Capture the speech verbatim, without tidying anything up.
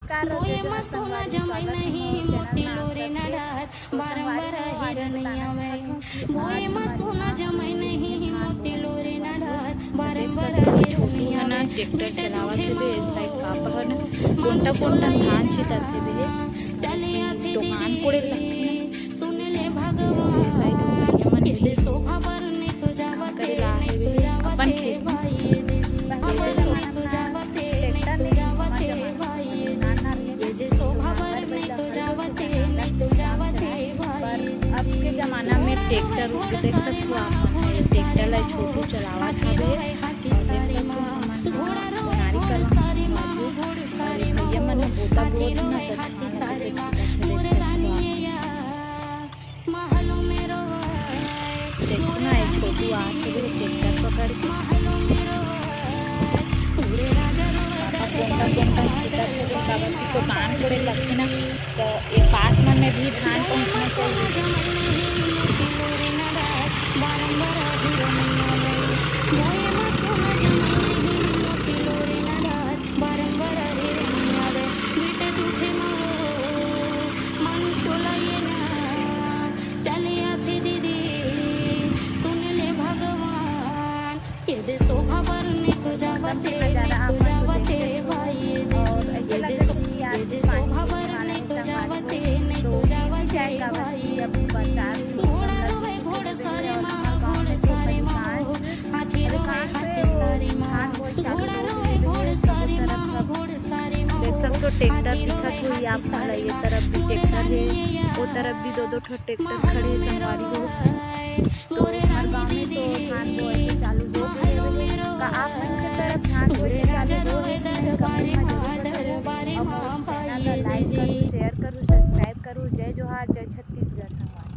नमस्कार, बोए मस्त होना जमाई नहीं, मोती लोरे ना डहर, बारंबार हिरन आवे। बोए मस्त होना जमाई नहीं, मोती लोरे ना डहर, बारंबार हिरन आवे। ट्रैक्टर चलावत हे बे, साइड पापा ह ना, कोंटा कोंटा धान छितत हे बे, चले आथे दुकान कोड़े लगथे। सुन ले भगवान, ये दे शोभा बर नहीं तो जावत हे, नहीं तो जावत हे भाई, ये दे शोभा बर नहीं तो जावत हे, नहीं तो जावत हे भाई, ये दे शोभा बर नहीं तो जावत हे, नहीं तो जावत हे भाई। अब के जमाना में ट्रैक्टर उठ के देख सकते हो आप मन, ये ट्रैक्टर ला छोटू चलावत हवे। और देख सकते हो हमन ह सोनारी कला में मौजूद, और ये भैया मन ह बोता बोत ना, तो धान ला कैसे छींटत हे, देख सकते हो आप। देखो ना, एक छोटू आके भी ट्रैक्टर पकड़ के। पापा कोंटा कोंटा छींटत हे, तो काबर कि दुकान कोड़े लगथे ना, तो ये पास मन में भी धान पहुंचना चाहिए। बारंबार हिरन आवे, बेटा दुखे मा मानुष तोला ये ना चले आथे दीदी, सुन ले भगवान, ये दे शोभा बर नहीं तो जावत हे, नहीं तो जावत हे भाई, ये दे, ये दे शो-, ये दे शोभा बर नहीं तो जावत हे, नहीं तो जावत हे भाई, ये दे। घोड़ा रोवे घोड़ सारे माँ, घोड़ सारे माँ, हाथी रोवे हाथी सारे माँ, घोड़ा रोवे घोड़ सारे माँ, घोड़ सारे माँ। देख सकते हो, ट्रैक्टर दिखत हुई आप मन ला, ये तरफ भी ट्रैक्टर हे, वो तरफ भी दो दो ठो ट्रैक्टर खड़े हे संगवारी हो। तो हर गांव में तो धान बोए के चालू हो गए हे। का आप मन के तरफ धान बोए के चालू हो गए हे? तो comment में जरूर बताओ। और मोर channel ला like करू, share करू, subscribe करू। जय जोहार, जय छत्तीसगढ़ संगवारी।